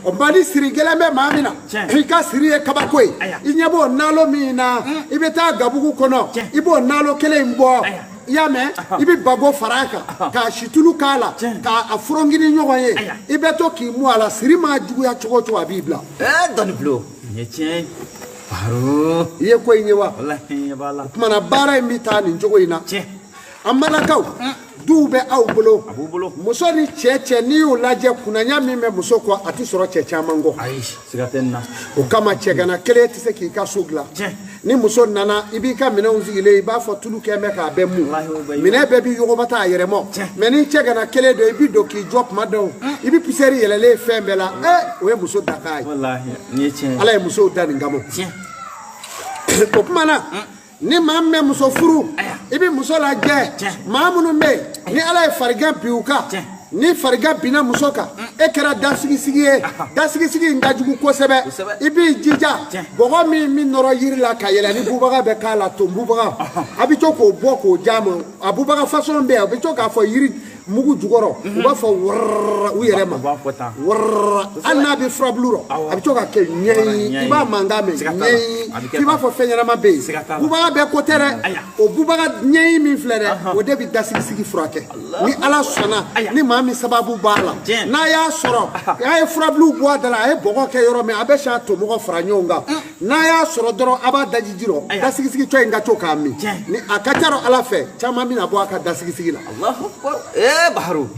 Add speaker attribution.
Speaker 1: O mali siri gɛlɛn bɛ maa min na, i ka siri ye kabako ye. I ɲɛ b'o nalo min na, i bɛ taa gabugu kɔnɔ, i b'o nalo kelen in bɔ. I y'a mɛn, i bɛ bago fara a kan, k'a situlu k'a la, k'a furongini ɲɔgɔn ye. I bɛ to k'i mu a la. Siri maa juguya cogo o cogo, a b'i bila.
Speaker 2: Dɔnni bulon nin ye tiɲɛ ye.
Speaker 1: I ye ko in ye wa? O kumana, baara in bɛ taa nin cogo in na. An balakaw, duw bɛ aw bolo, muso ni cɛ cɛ, n'i y'o lajɛ, kunnaɲa min bɛ muso kɔ, a tɛ sɔrɔ cɛ caman kɔ.
Speaker 2: Ayi, siga tɛ nin na.
Speaker 1: O kama, cɛgana kelen tɛ se k'i ka so dilan. Ni muso nana, i b'i ka minɛnw sigilen, i b'a fɔ tulu kɛ bɛ k'a bɛɛ mun, minɛn bɛɛ b'i yɔgɔbata a yɛrɛ mɔ. Mɛ ni cɛgana kelen don, i bɛ don k'i jɔ kuma dɔw, i bɛ pusɛri yɛlɛlen fɛn bɛɛ la. O ye muso dakan ye. Ala ye musow da nin kama. O kuma na, ni maa min bɛ muso furu, i bɛ muso lajɛ. Maa minnu bɛ yen ni Ala ye farigan bin u kan, ni farigan binna muso kan, e kɛra dasigisigi ye. Dasigisigi in ka jugu kosɛbɛ. I b'i jija, bɔgɔ min bɛ nɔrɔ yiri la ka yɛlɛ, ni bubaga bɛ k'a la, ton bubaga, a bɛ to k'o bɔ k'o d'a ma. A bubaga fasɔn bɛ yen, a bɛ to k'a fɔ yiri mugu jukɔrɔ, u b'a fɔ wɔrɔrɔ u yɛrɛ ma, wɔrɔrɔ. Hali n'a bɛ furabulu rɔ, a bɛ to ka kɛ ɲɛɲi, i b'a mankan mɛn ɲɛɲi, k'i b'a fɔ fɛn ɲɛnama bɛ yen. Bubaga bɛɛ ko tɛ dɛ. O bubaga ɲɛɲi min filɛ dɛ, o de bɛ dasigisigi furakɛ. Ni Ala sɔnna, ni maa min sababu b'a la, n'a y'a sɔrɔ a ye furabulu bɔ a da la, a ye bɔgɔ kɛ yɔrɔ min, a bɛ se a tomɔgɔ fara ɲɔgɔn kan. N'a y'a sɔrɔ dɔrɔn, a b'a daji ji rɔ, dasigisigi tɔ in ka to k'a min. Ni a ka ca Ala fɛ, caman bɛna bɔ a ka dasigisigi la.
Speaker 2: Baharu.